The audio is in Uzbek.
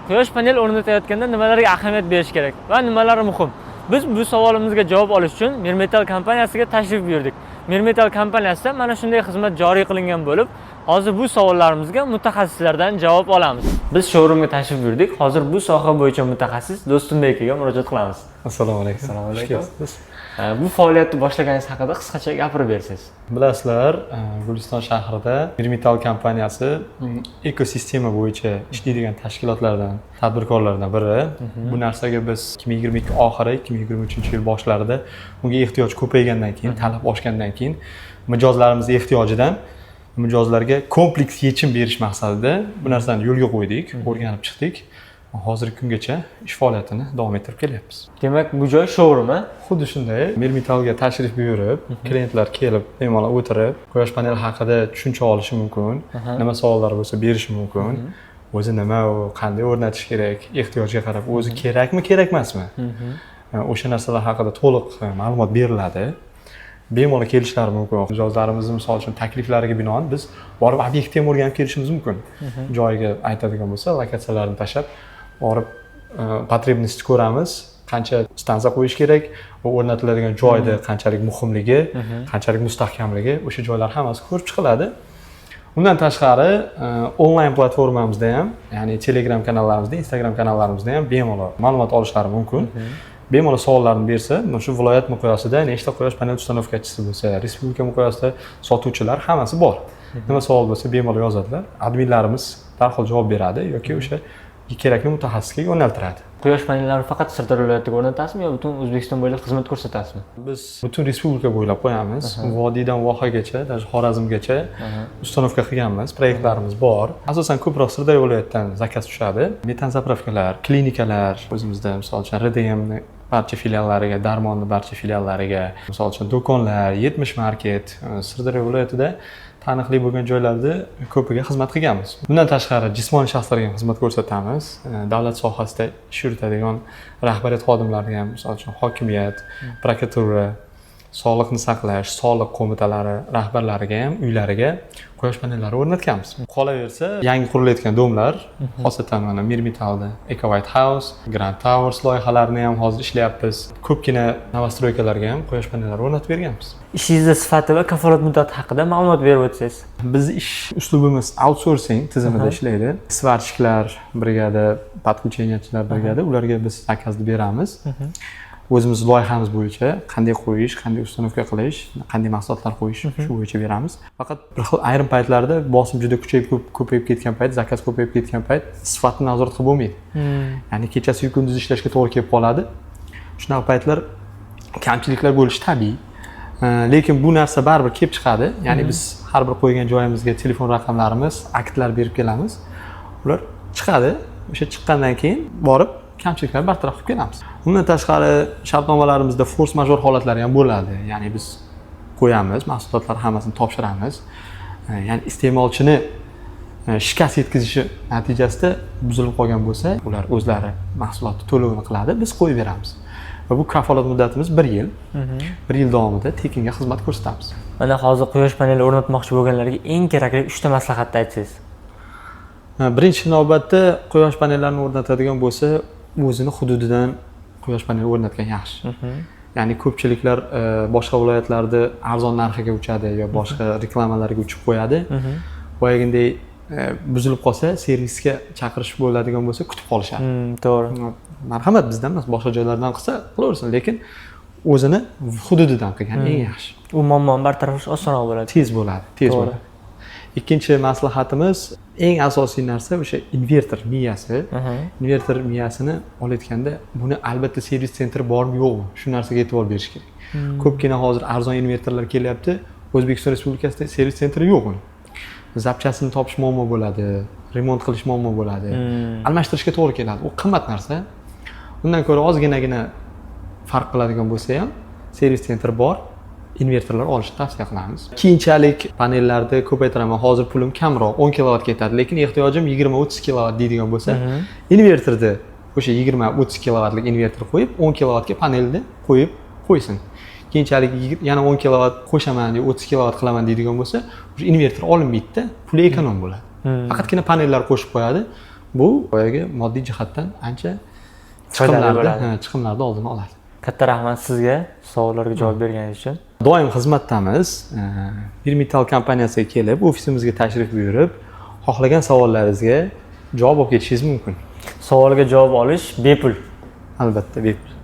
Quyosh panel o'rnatayotganda nimalarga ahamiyat berish kerak va nimalar muhim? Biz bu savolimizga javob olish uchun Mirmetal kompaniyasiga tashrif buyurdik. Mirmetal kompaniyasida mana shunday xizmat joriy qilingan bo'lib, hozir bu savollarimizga mutaxassislardan javob olamiz. Biz showroomga tashrif buyurdik. Hozir bu soha bo'yicha mutaxassis Do'stumbek akaga murojaat qilamiz. Assalomu alaykum. Assalomu Xush alaykum. kelibsiz. Bu faoliyatni boshlaganingiz haqida qisqacha gapirib bersangiz. Bilasizlar, Guliston shahrida Mirmetal kompaniyasi ekosistema bo'yicha ishlaydigan tashkilotlardan, tadbirkorlardan biri. Bu narsaga biz 2022 oxiri, 2023 yil boshlarida bunga ehtiyoj ko'paygandan keyin, talab oshgandan keyin mijozlarimiz ehtiyojidan mijozlarga kompleks yechim berish maqsadida bu narsani yo'lga qo'ydik, o'rganib chiqdik. Hozirgi kungacha ish faoliyatini davom ettirib kelyapmiz. Demak, bu joy showroom, a? Xuddi shunday, Mirmetalga tashrif buyurib, klientlar kelib, bemalol o'tirib, quyosh paneli haqida tushuncha olishi mumkin, nima savollar bo'lsa berishi mumkin. O'zi nima u, qanday o'rnatish kerak, ehtiyojga qarab o'zi kerakmi, kerak emasmi? O'sha narsalar haqida to'liq ma'lumot beriladi. Bemalol kelishlari mumkin. Mijozlarimizni, misol uchun, takliflariga binoan biz borib obyektni ham o'rganib kelishimiz mumkin. Joyiga aytadigan bo'lsa, lokatsiyalarni tashlab borib потребность ko'ramiz, qancha stansiya qo'yish kerak, u o'rnatiladigan joyda qanchalik muhimligi, qanchalik mustahkamligi, o'sha joylar hammasi ko'rib chiqiladi. Undan tashqari onlayn platformamizda ham, ya'ni Telegram kanallarimizda, Instagram kanallarimizda ham bemalol ma'lumot olishlari mumkin. Bemalol savollarni bersa, mana shu viloyat miqyosida nechta quyosh panel установка chisi bo'lsa, respublika miqyosida sotuvchilar hammasi bor. Nima savol bo'lsa, bemalol yozadilar. Adminlarimiz darhol javob beradi yoki o'sha kerakli mutaxassisga yo'naltiradi. Quyosh panellarini faqat Sirdaryo viloyatiga o'rnatasizmi yo butun O'zbekiston bo'ylab xizmat ko'rsatasizmi? Biz butun respublika bo'ylab qo'yamiz. Vodiydan vohagacha, даже Xorazmgacha установка qilganmiz, proyektlarimiz bor. Asosan ko'proq Sirdaryo viloyatidan заказ tushadi. Metan заправка lar, klinikalar, o'zimizda, misol uchun, RDMni barcha filiallariga, Darmonni barcha filiallariga, misol uchun, do'konlar, 70 market, Sirdaryo viloyatida taniqli bo'lgan joylarda ko'piga xizmat qilganmiz. Bundan tashqari jismoniy shaxslarga ham xizmat ko'rsatamiz. Davlat sohasida ish yuritadigan rahbariyat xodimlariga ham, misol uchun, hokimiyat, prokuratura, sog'liqni saqlash, soliq qo'mitalari rahbarlariga ham uylariga quyosh panellari o'rnatganmiz. Qolaversa, yangi qurilayotgan дом lar, xosatan mana Mirmetalda Eco White House, Grand Towers loyihalarini ham hozir ishlayapmiz. Ko'pgina новостройка larga ham quyosh panellari o'rnatib berganmiz. Ishingizni sifati va kafolat muddati haqida ma'lumot berib o'tsangiz. Bizni ish uslubimiz outsourcing tizimida ishlaydi. Сварщик lar brigada, подключения chilar brigada, ularga biz заказ ni beramiz. O'zimiz loyihamiz bo'yicha qanday qo'yish, qanday установка qilish, qanday mahsulotlar qo'yish, shu bo'yicha beramiz. Faqat bir xil ayrim paytlarda bosim juda kuchayib ko'payib ketgan payt, заказ ko'payib ketgan payt sifatni nazorat qilib bo'lmaydi. Ya'ni kechasiyu kunduz ishlashga to'g'ri kelib qoladi. Shunaqa paytlar kamchiliklar bo'lishi tabiiy. Lekin bu narsa baribir kelib chiqadi. Ya'ni biz har bir qo'ygan joyimizga telefon raqamlarimiz, aktlar berib kelamiz. Ular chiqadi. O'sha chiqqandan keyin borib kamchiliklarni bartaraf qilib kelamiz. Undan tashqari shartnomalarimizda форс-мажор holatlari ham bo'ladi. Ya'ni biz qo'yamiz, mahsulotlar hammasini topshiramiz. Ya'ni iste'molchini shikast yetkazishi natijasida buzilib qolgan bo'lsa, ular o'zlari mahsulotni to'lovini qiladi, biz qo'yib beramiz. Va bu kafolat muddatimiz bir yil. Bir yil davomida tekinga xizmat ko'rsatamiz. Mana hozir quyosh paneli o'rnatmoqchi bo'lganlarga eng kerakli uchta maslahatni aytsangiz. Birinchi navbatda quyosh panellarini o'rnatadigan bo'lsa, o'zini hududidan quyosh paneli o'rnatgan yaxshi. Ya'ni ko'pchiliklar boshqa viloyatlarda arzon narxiga uchadi yo boshqa reklamalarga uchib qo'yadi. Boyaginday buzilib qolsa, servisga chaqirish bo'ladigan bo'lsa, kutib qolishadi. To'g'ri. Marhamat, bizdan emas, boshqa joylardan qilsa qilaversin, lekin o'zini hududidan qilgan eng yaxshi. U muammoni bartaraf qilish osonroq bo'ladi. Tez bo'ladi, tez bo'ladi. Ikkinchi maslahatimiz, eng asosiy narsa o'sha invertor miyasi. Invertor miyasini olayotganda buni albatta сервис центр i bormi, yo'qmi, shu narsaga e'tibor berish kerak. Ko'pgina hozir arzon invertorlar kelyapti, O'zbekiston Respublikasida сервис центр i yo'q. Uni запчасть ini topish muammo bo'ladi, remont qilish muammo bo'ladi, almashtirishga to'g'ri keladi, u qimmat narsa. Undan ko'ra ozginagina farq qiladigan bo'lsa ham, сервис центр bor invertorlar olishni tavsiya qilamiz. Keyinchalik panellarni ko'paytiraman, hozir pulim kamroq, 10 kilovat ketadi, lekin ehtiyojim 20-30 kilovat deydigan bo'lsa, invertorni o'sha 20-30 kilovatlik invertor qo'yib, 10 kilovatga panelni qo'yib qo'ysin. Keyinchalik yana 10 kilovat qo'shaman yo 30 kilovat qilaman deydigan bo'lsa, o'sha invertor olinmaydida, puli эконом bo'ladi. Faqatgina panellar qo'shib qo'yadi. Bu boyagi moddiy jihatdan ancha Foydali chiqimlarni bo'ladi. Ha, chiqimlarni oldini oladi. Katta rahmat sizga savollarga javob berganingiz uchun. Doim xizmatdamiz. Mirmetal kompaniyasiga kelib, ofisimizga tashrif buyurib, xohlagan savollaringizga javob olib ketishingiz mumkin. Savolga javob olish bepul. Albatta, bepul.